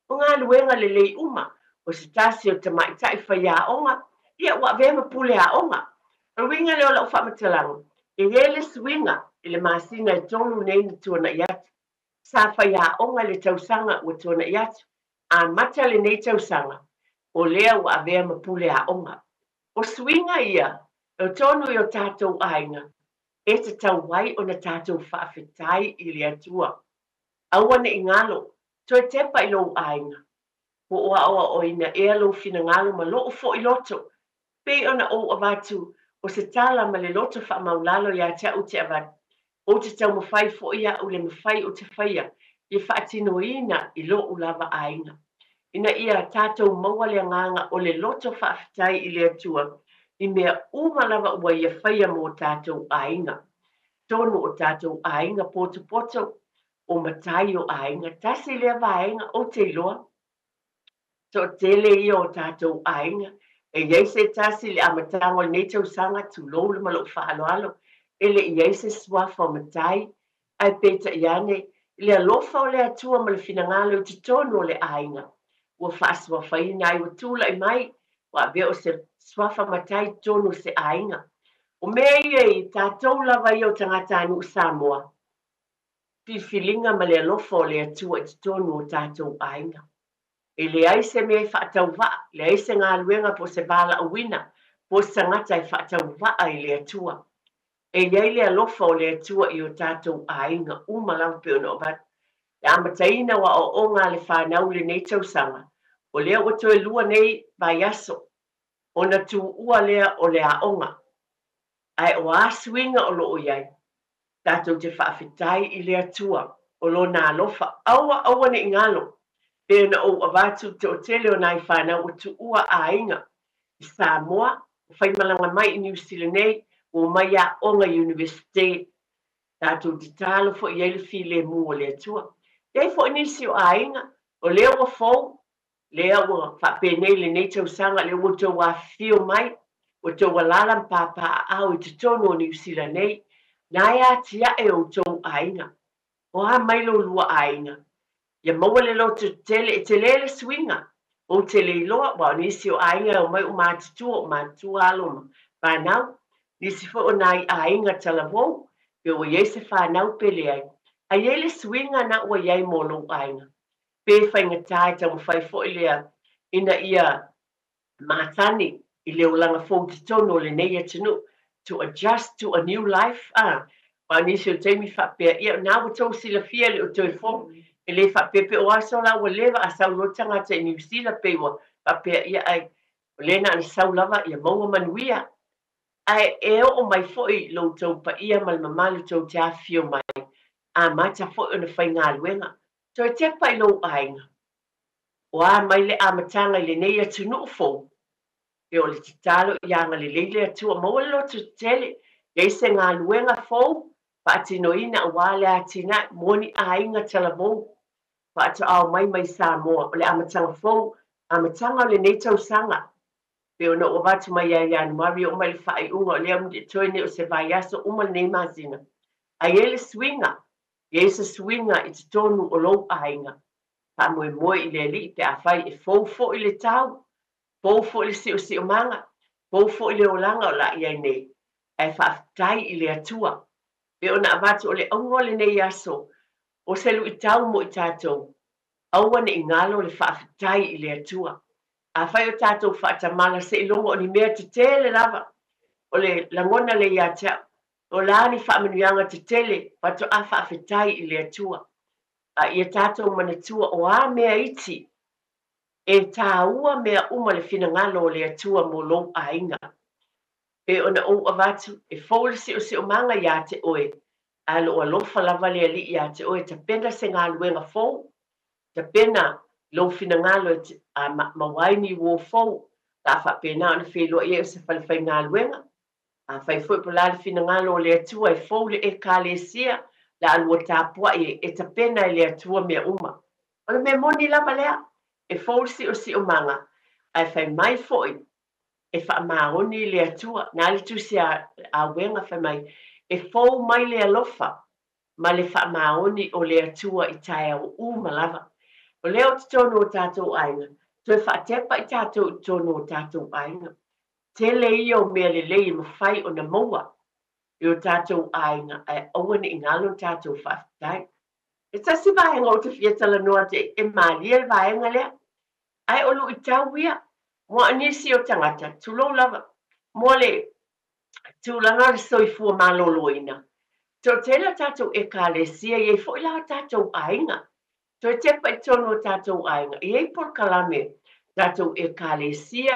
O galuega lelei uma, o se tasi o tamaitai faiaoga, ia ua avea ma pule aoga. O le uiga lea o lau faamatalaga, e i ai le suiga i le masina e 3 nei na tuana'i atu. Sa faiaoga i le tausaga ua tuana'i atu, amata lenei tausaga, o lea ua avea ma pule aoga. O suiga ia, e tonu i o tatou aiga, e tatau ai ona tatou faafetai i le Atua. Aua ne i galo, toe tepa i lou aiga. Po o aoaoina ea lou finagalo ma lou foi loto, pei ona ou avatu o se tala ma le loto faamaulalo ia te au te avatu. Ou te taumafai foi au le mafai o te faia ia faatinoina i lou lava aiga. Ina ia tatou maua le agaga o le loto faafetai i le Atua i mea uma lava ua ia faia mō tatou aiga. Tonu o tatou aiga potopoto o matai o aiga, tasi lea vaega ou te iloa. Toatele ia o tatou aiga, e i ai se tasi i le amataga o lenei tausaga, tulou le ma lou faaaloalo, e le i ai se suafa o matai, ae peitai ane, i le alofa o le Atua ma le finagalo i totonu o le aiga, ua faasuafaina ai, ua tulai mai, ua avea o se suafa matai i totonu o se aiga. O mea ia i tatou lava ia o tagatanuu Samoa, filifiliga ma le alofa o le Atua i totonu o tatou aiga. E leai se mea e faatauvaa, leai se galuega po o se valaauina po o se tagata e faatauvaa i le Atua. E i ai le alofa o le Atua i o tatou aiga uma lava pei ona avatu. Le amataina o aoaoga a le fanau i lenei tausaga, o lea ua toe 2 nei vaiaso ona tuua lea o le aoga. Ae o a suiga o loo i ai, tatou te faafetai i le Atua o lona alofa, aua aua ne i galo. Pe ona ou avatu toatele o nai fanau ua tuua aiga i Samoa, ua faimalaga mai i Niu Sila nei, ua omai aoga i Universite. Tatou te talo foi i ai le filemu o le Atua. E i ai foi nisi o aiga, o lea ua fou, lea ua faapenei lenei tausaga, lea ua outou afifio mai, ua outou alaala ma papaaao i totonu o Niu Sila nei, na e atiae outou aiga. O a mai lo lua aiga? Ia maua le loto tetele, e tele le suiga. Ou te le iloa, ua o nisi o aiga e omai o matutua, o matutua alo ma fanau. Nisi foi o nai aiga talavou, pe ua i ai se fanau pe leai. Ae i ai le suiga na ua i ai mo lou aiga. Pe faigata e taumafai foi lea ina ia matani i le olaga fou totonu o lenei atunuu, to adjust to a new life. A o nisi o taimi faapea, ia na ua tou silafia le o toe fou, e le faapea pe o aso la ua leva a sau loa tagata i Niu Sila pe ua faapea, ia ai o lea na ana sau lava ia maua manuia. Ae e oo mai foi lou tou paia ma le mamalu tou te afifio mai, amata foi ona faigaluega. Toe tepa i lou aiga. O a mai le amataga i lenei atunuu fou, e o le tatalo ia agalelei le Atua maua le loto tetele, i ai se galuega fou, faatinoina aua le atinae mo ni aiga talavou, faatoao mai mai Samoa, o le amataga fou, amataga o lenei tausaga. Pe ona ou avatu mai ia Ianuari oo mai le faaiuga o lea toe nei o se vaiaso uma lenei masina. Ae i ai le suiga, i ai se suiga i totonu o lou aiga. Faamoemoe i le Alii pe afai e fou foi le tau, fou foi le siosiomaga, fou foi le olaga o la i ai nei. Ae faafetai i le Atua. Pe ona avatu o le auga o lenei aso, o se luitau mo i tatou, aua ne i galo le faafetai i le Atua. Afai o tatou faatamala seiloga o ni mea tetele lava, o le lagona lea ia te au, o la ni faamanuiaga tetele faatoa faafetai i le Atua. A ia tatou manatua o a mea iti, e tāua mea uma le finagalo o le Atua mo lou aiga. Pei ona ou avatu, e fou le siosiomaga iā te oe, ae o lo o alofa lava le Alii iā te oe e tapena se galuega fou, tapena lou finagalo e a maua ai ni uō fou, la a faapena ona feiloai ai o se falefaigaluega. Afai foi po o le a le finagalo o le Atua e fou le Ekalesia, la a lua tapuai e tapena e le Atua mea uma. O le mea moni lava lea, e fou le siosiomaga, ae fai mai foi e faamaoni le Atua. Na le Tusi a Auega fai mai, e fou mai le alofa ma le faamaoni o le Atua i taeao uma lava. O lea o totonu o tatou aiga, toe faatepa i tatou i totonu o tatou aiga. Tele ia o mea lelei e mafai ona maua i o tatou aiga, ae aua ne i galo le tatou faafetai. E tasi vaega ou te fia talanoa atu ai, e malie le vaega lea, ae o luitau ia, mo nisi o tagata, tulou lava, mo le tulaga o le soifua maloloina. Toatele o tatou Ekalesia, e i ai foi la o tatou aiga. Toe tepa i totonu o tatou aiga, e i ai polokalame tatou Ekalesia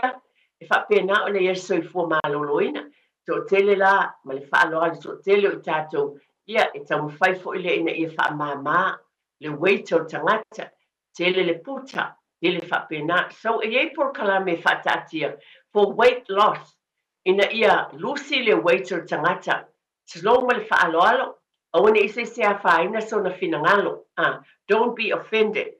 e faapena ona i ai le soifua maloloina. Toatele la ma le faaaloalo, toatele o i tatou, ia e taumafai foi lea ina ia faamama le weight o le tagata, tele le puta, tele faapena. So e i ai polokalame e faataatia for weight loss, ina ia lusi le weight o le tagata. Slow ma le faaaloalo, aua ne i se isi afaina sona finagalo, ah, don't be offended.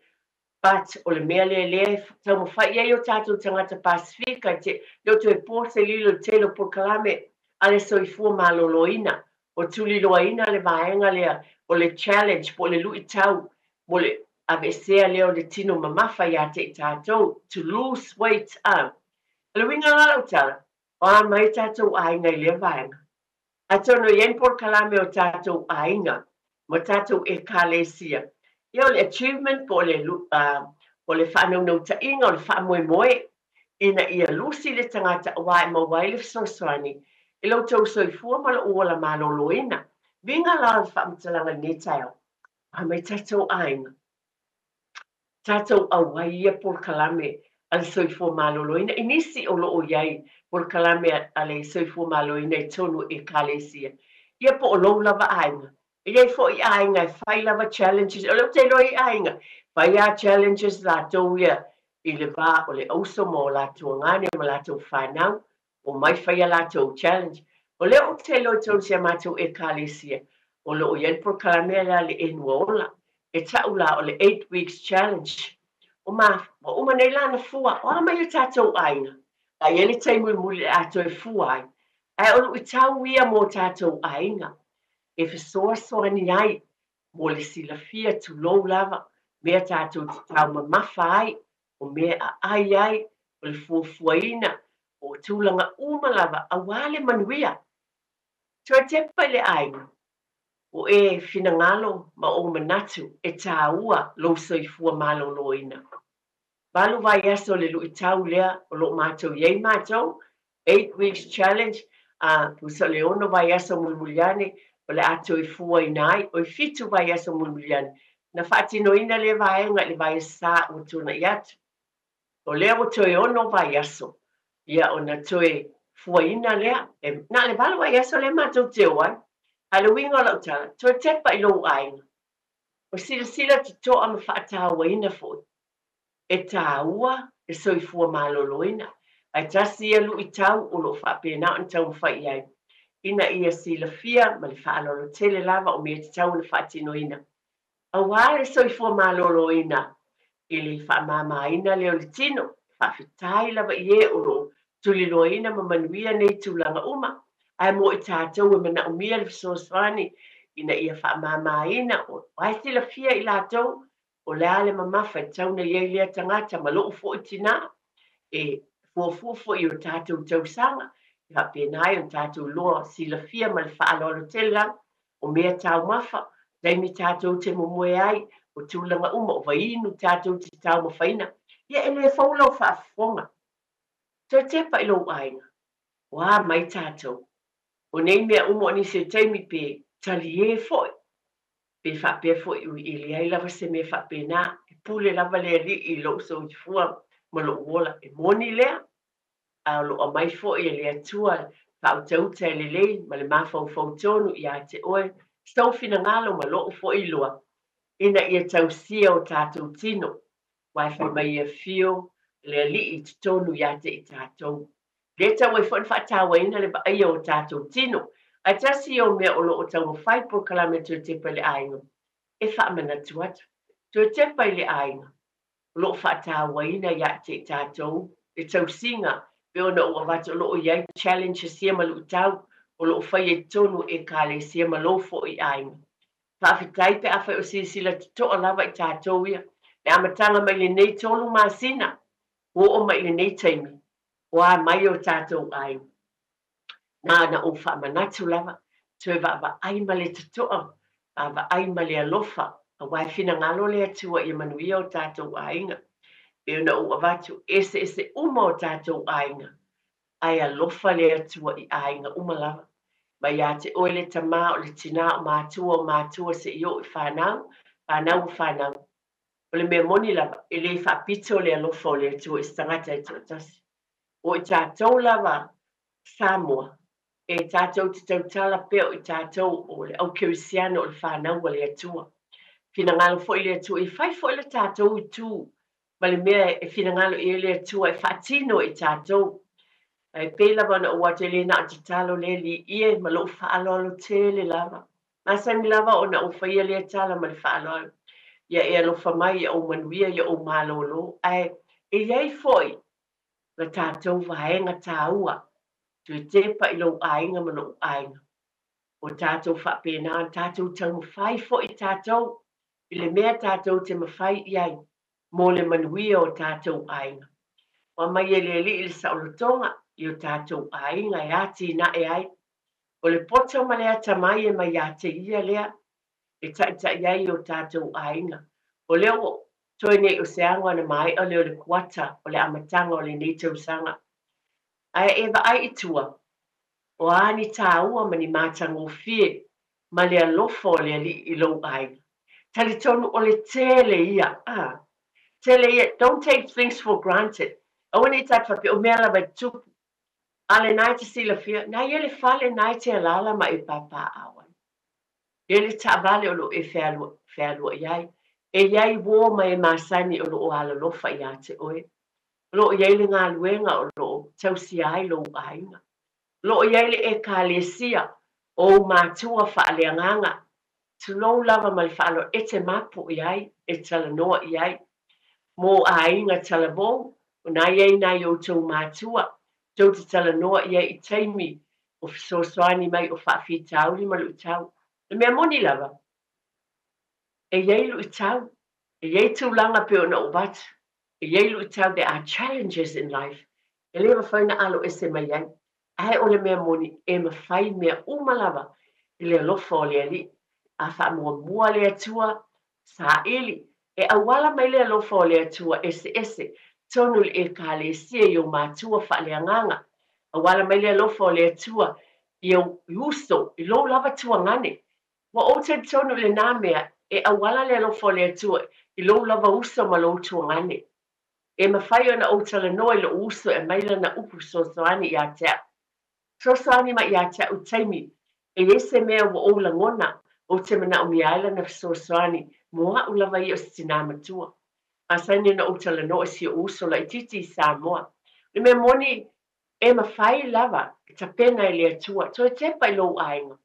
But o le mea lea lea e taumafai i ai o tatou tagata Pasifika i te le o toe po se lilo i le tele o polokalame a le soifua maloloina, o tuliloaina le vaega lea o le challenge po o le luitau mo le aveesea lea o le tino mamafa iā te i tatou, to lose weight, ah. O le uiga la o lau tala, o a mai tatou aiga i lea vaega. Atonu e i ai ni polokalame o tatou aiga ma tatou Ekalesia. Ia o le achievement po o le, o le faanaunautaiga o le faamoemoe ina ia lusi le tagata aua e maua ai le fesoasoani i lo outou soifua ma lou ola maloloina. Viga la o le faamatalaga i lenei taeao, a mai tatou aiga, tatou auai i ia polokalame a le soifua maloloina, i nisi o lo o i ai polokalame a le soifua maloloina i totonu o Ekalesia, ia po o lou lava aiga. E i ai foi aiga e fai lava challenges, o lea ou te iloa i aiga, fai lava challenges latou ia i le va o le auso ma o latou agane ma latou fanau, omai fai a latou challenge. O lea ou te iloa i totonu o si a matou Ekalesia, o lo o i ai le polokalame lea a le Enua Ola, e tau la o le 8 weeks challenge. O ma, ua uma nei la na fua, o a mai o tatou aiga, a i ai le taimi mulimuli o le a toe fua ai. Ae o luitau ia mo tatou aiga, e fesoasoani ai mo le silafia tulou lava, mea tatou te taumamafa ai, o mea a ai ai, o le fuafuaina, o tulaga uma lava aua le manuia. Toe tepa i le aiga, o e finagalo ma ou manatu e tāua lou soifua maloloina. Valu vaiaso le luitau lea o lo o matou i ai matou, 8 weeks challenge, a tusa o le 6 vaiaso mulimuli ane o le a toe fuaina ai, oi 7 vaiaso mulimuli ane. Na faatinoina lea vaega i le vaiaso sa ua tuanai atu. O lea ua toe 6 vaiaso, ia ona toe fuaina lea. E, na o le 8 vaiaso lea matou te o ai. A o le uiga o lau tala, toe tepa i lou aiga. O silasila totoa ma faatauaina foi. E tāua le soifua maloloina, ae tasi ia luitau o lo o faapena ona taumafai i ai, ina ia silafia ma le faaaloalo tele lava o mea e tatau ona faatinoina. Aua le soifua maloloina i le faamamaina lea o le tino, faafetai lava i e o lo o tuliloaina ma manuia nei tulaga uma, ae mo i tatou e manaomia le fesoasoani ina ia faamamaina, o ai silafia i latou o le a le mamafa e tatau ona i ai lea tagata ma lou foi tinā, e fuafua foi i o tatou tausaga, e faapena ai ona tatou iloa silafia ma le faaaloalo tele lava o mea taumafa, taimi tatou te momoe ai, o tulaga uma, o vaiinu tatou te taumafaina, ia e le fou lau faafofoga. Toe tepa i lou aiga, o a mai tatou? O nei mea uma o nisi o taimi pe taliē foi, pe faapea foi ui e leai lava se mea faapena, e pule lava le Alii i lou soifua ma lou ola. E moni lea, a o lo o aumai foi e le Atua Faautauta e lelei ma le mafaufau tonu ia te oe sou finagalo ma lo'u foi iloa, ina ia tausia o tatou tino, aua e fai mai e afio le Alii i totonu ia te i tatou. Lea e tau ai foi ona faatauaina le vaaia o tatou tino, ae tasi ia o mea o lo o taumafai polokalame Toe Tepa i le Aiga e faamanatu atu. Toe tepa i le aiga, o lo o faatauaina ia te i tatou le tausiga pei ona ou avatu o lo o i ai challenges ia ma luitau o lo o faia i totonu o Ekalesia ma lou foi aiga. Faafetai pe afai o silasila totoa lava i tatou ia le amataga mai lenei 3 masina ua oo mai i lenei taimi o a mai o tatou aiga. Na ona ou faamanatu lava, toe vaavaai ma le totoa, vaavaai ma le alofa, aua e finagalo le Atua ia manuia o tatou aiga. Pei ona ou avatu, eseese uma o tatou aiga, ae alofa le Atua i aiga uma lava. Mai ia te oe le tama, o le tina, o matua, o matua seia oo i fanau, fanau o fanau. O le mea moni lava, e le faapito le alofa o le Atua i se tagata e toatasi. O i tatou lava Samoa, e tatou te tautala pea o i tatou o le au kerisiano o le fanau a le Atua. Finagalo foi le Atua e fai foi le tatou itu ma le mea e finagalo i ai le Atua e faatino i tatou. Ae pei lava ona ou atu e le na o tatalo le Alii e ma lou faaaloalo tele lava. Masani lava ona ou faia lea tala ma le faaaloalo. Ia e alofa mai, ia ou manuia, ia ou malōlō. Ae e i ai foi la tatou vaega tāua, toe tepa i lou aiga ma lou aiga. O tatou faapena, tatou taumafai foi tatou i le mea tatou te mafai i ai mo le manuia o tatou aiga. Ua mai e le Alii le saolotoga i o tatou aiga e atinae ai. O le poto ma le atamai e mai ia te ia lea e taʻitaʻi ai o tatou aiga. O lea ua toe nei o se ago ana maea lea o le kuata o le amataga o lenei tausaga. Ae e vaai i tua, o a ni tāua ma ni matagofie ma le alofa o le Alii i lou aiga. Talitonu o le tele ia. Ah, tele ia. Don't take things for granted. Aua ne i tatou faapea o mea lava e tupu. A le na e te silafia, na ia le fale na e te alaala ma e papaaao ai. E le taavale o lo o e fealuai ai. E i ai uō ma e masani o lo o alolofa ia te oe. O lo o i ai le galuega o lo o tausia ai lou aiga. O lo o i ai le Ekalesia o ou matua faaleagaga. Tulou lava ma le faaaloalo e te mapu i ai, e talanoa i ai. Mo aiga talavou, o na i ai nai outou matua, tou te talanoa i ai i taimi o fesoasoani mai o faafitauli ma luitau. Le mea moni lava, e i ai luitau, e i ai tulaga pei ona ou avatu, e i ai luitau, there are challenges in life, e le mafai ona aloese mai ai. Ae o le mea moni, e mafai mea uma lava i le alofa o le Alii. A faamuamua le Atua, saili, e auala mai le alofa o le Atua eseese, tonu i le Ekalesia i ou matua faaleagaga. Auala mai le alofa o le Atua i ou uso, i lou lava tuagane. Ua ou talitonu i lenā mea, e auala le alofa o le Atua i lou lava uso ma lou tuagane. E mafai ona ou talanoa i lou uso e aumai lana upu fesoasoani ia te au. Fesoasoani mai ia te au i taimi e i ai se mea ua ou lagona ou te manaomia ai lana fesoasoani mo aʻu lava ia o se tinā matua. Masani ona ou talanoa i si ou uso laitiiti i Samoa. O le mea moni, e mafai lava e tapena e le Atua, toe tepa i lou aiga.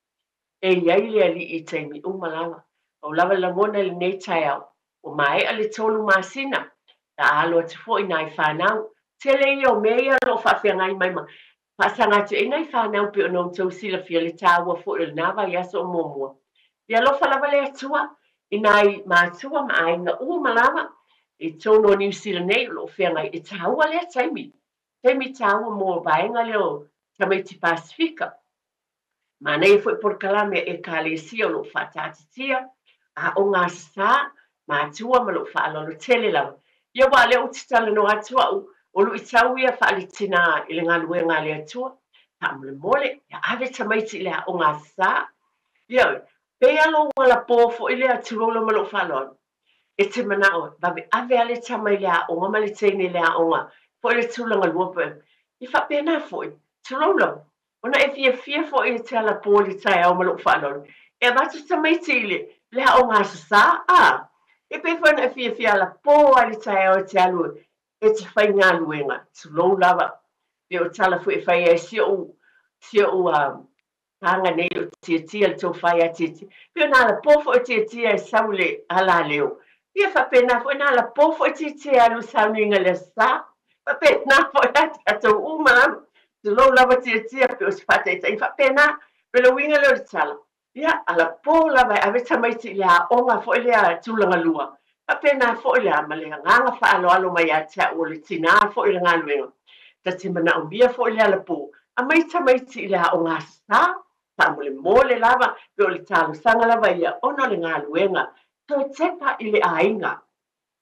E i ai le Alii i taimi uma lava. Pau lava le lagona i lenei taeao, ua maea le 3 masina, la alo atu foi nai fanau. Tele ia o mea ia o lo o faafeagai mai ma faasaga atu ai nai fanau pei ona outou silafia le taua foi o lenā vaiaso o muamua. Ia alofa lava le Atua i nai matua ma aiga uma lava i totonu o Niu Sila nei o lo o feagai. E taua lea taimi, taimi taua mo vaega lea o tamaiti Pasifika. Manaia foi polokalame a Ekalesia o lo o faataatitia, aoga sā, matua ma lou faaaloalo tele lava. Ia aua o lea ou te talanoa atu au, o luitau ia faaletinā i le galuega a le Atua, faamolemole, ia ave tamaiti i le aoga sā. Ia, pei lava lou alapō foi lea, tulou lava ma lou faaaloalo, e te manao e vaveave lava le tama i le aoga ma le teine i le aoga, foi le tulaga lua, ia faapena foi, tulou lava. Ona e fiafia foi e te alapō i le taeao ma lou faaaloalo, e avatu tamaiti i le le aoga Aso Sa, a? E pei foi ona e fiafia alapō lava i le taeao e te alu e te faigaluega, tulou lava, pei o tala foi e fai ai si ou si ou aga nei o Tiatia, le tofa ia Tiatia, pei ona alapō foi o Tiatia e sau i le alaleo, ia faapena foi ona alapō foi Tiatia e alu i sauniga i le Aso Sa. Faapena foi ia tatou uma lava, tulou lava Tiatia, pei o se faataitaiga faapena. Pei o le uiga lea o le tala, ia alapō lava e ave tamaiti i le aoga foi lea tulaga lua, faapena foi la ma le agaga faaaloalo mai ia te au o le tinā foi o le galuega, ta te manaomia foi le alapō, aumai tamaiti i le aoga Aso Sa, faamolemole lava, pei o le talosaga lava ia ona o le galuega, toe tepa i le aiga,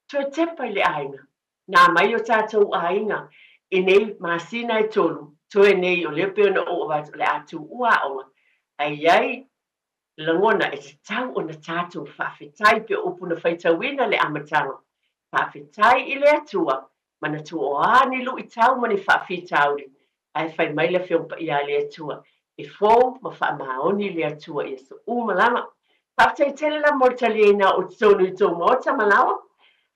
toe tepa i le aiga. Nā mai o tatou aiga i nei masina e tolu toe nei o lea pei ona ou avatu o le a tuua aoga, ae i ai lagona e tatau ona tatou faafetai pei o upu na faitauina i le amataga, faafetai i le Atua manatua o a ni luitau ma ni faafitauli ae fai mai le Afioga Paia a le Atua, e fou ma faamaoni le Atua i aso uma lava. Faafetai tele lava mo le taliaina o totonu i tou maota ma laoa.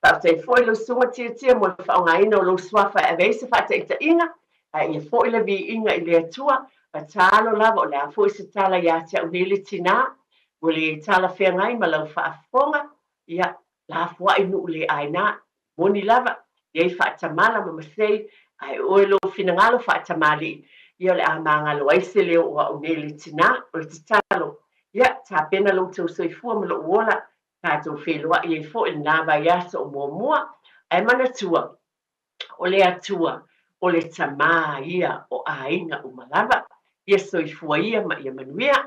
Faafetai foi i lau susuga Tiatia mo le faaaogaina o lou suafa e ave ai se faataitaiga, ae ia foi le viiga i le Atua. Tatalo lava o le a foi se tala ia te au nei le tinā, ua le talafeagai ma lau faafofoga, ia, lafoai nuu le aina, Moni lava, e i ai faatamala ma masei, ae oe lou finagalo faatamalii, ia o le a magalo ai se leo o au nei le tinā. O le tatalo, ia tapena lo outou soifua ma lou ola, tatou feiloai ai foi i lena vaiaso o muamua. Ae manatua, o le Atua, o le Tama ia o aiga uma lava. Ia soifua ia ma ia manuia.